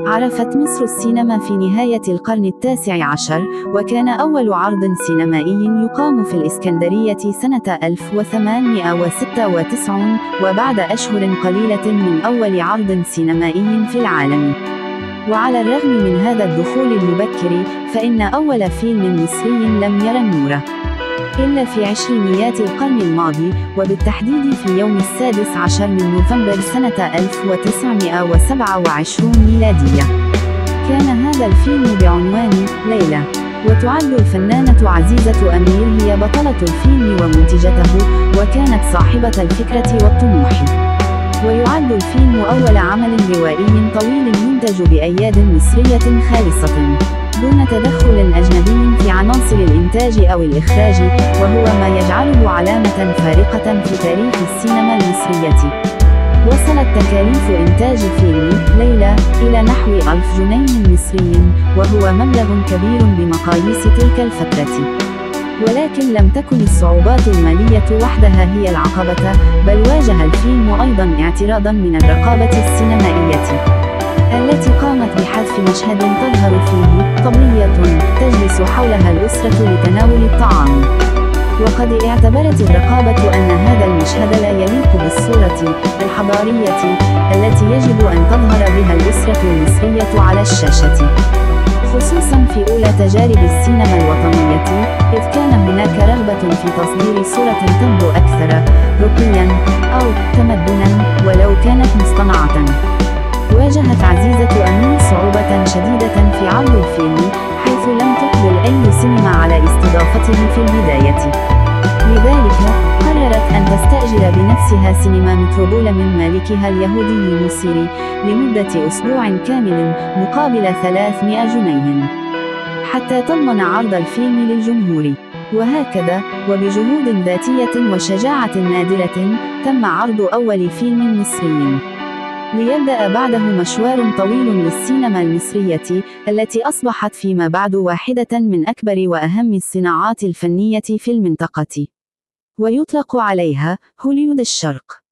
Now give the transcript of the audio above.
عرفت مصر السينما في نهاية القرن التاسع عشر، وكان أول عرض سينمائي يقام في الإسكندرية سنة 1896، وبعد أشهر قليلة من أول عرض سينمائي في العالم. وعلى الرغم من هذا الدخول المبكر، فإن أول فيلم مصري لم يرى النور إلا في عشرينيات القرن الماضي، وبالتحديد في يوم 16 من نوفمبر سنة 1927 ميلادية. كان هذا الفيلم بعنوان ليلى، وتعد الفنانة عزيزة أمير هي بطلة الفيلم ومنتجته، وكانت صاحبة الفكرة والطموح. ويعد الفيلم أول عمل روائي طويل ينتج بأياد مصرية خالصة، دون تدخل أجنبي في عناصر الإنتاج أو الإخراج، وهو ما يجعله علامة فارقة في تاريخ السينما المصرية. وصلت تكاليف إنتاج فيلم ليلى إلى نحو 1000 جنيه مصري، وهو مبلغ كبير بمقاييس تلك الفترة. ولكن لم تكن الصعوبات المالية وحدها هي العقبة، بل واجه الفيلم أيضا اعتراضا من الرقابة السينمائية، التي قامت بحذف مشهد تظهر فيه طبلية تجلس حولها الأسرة لتناول الطعام. وقد اعتبرت الرقابة أن هذا المشهد لا يليق بالصورة الحضارية التي يجب أن تظهر بها الأسرة المصرية على الشاشة، خصوصا في أولى تجارب السينما الوطنية، إذ كان هناك رغبة في تصدير صورة تبدو أكثر رقيا أو تمدنا ولو كانت مصطنعة. واجهت عزيزة أمير صعوبة شديدة في عرض الفيلم، حيث لم تقبل أي سينما على استضافته في البداية. لذلك قررت أن تستأجر بنفسها سينما متروبول من مالكها اليهودي موسيري لمدة أسبوع كامل مقابل 300 جنيه، حتى تضمن عرض الفيلم للجمهور. وهكذا، وبجهود ذاتية وشجاعة نادرة، تم عرض أول فيلم مصري، ليبدأ بعده مشوار طويل للسينما المصرية، التي أصبحت فيما بعد واحدة من أكبر وأهم الصناعات الفنية في المنطقة، ويطلق عليها هوليود الشرق.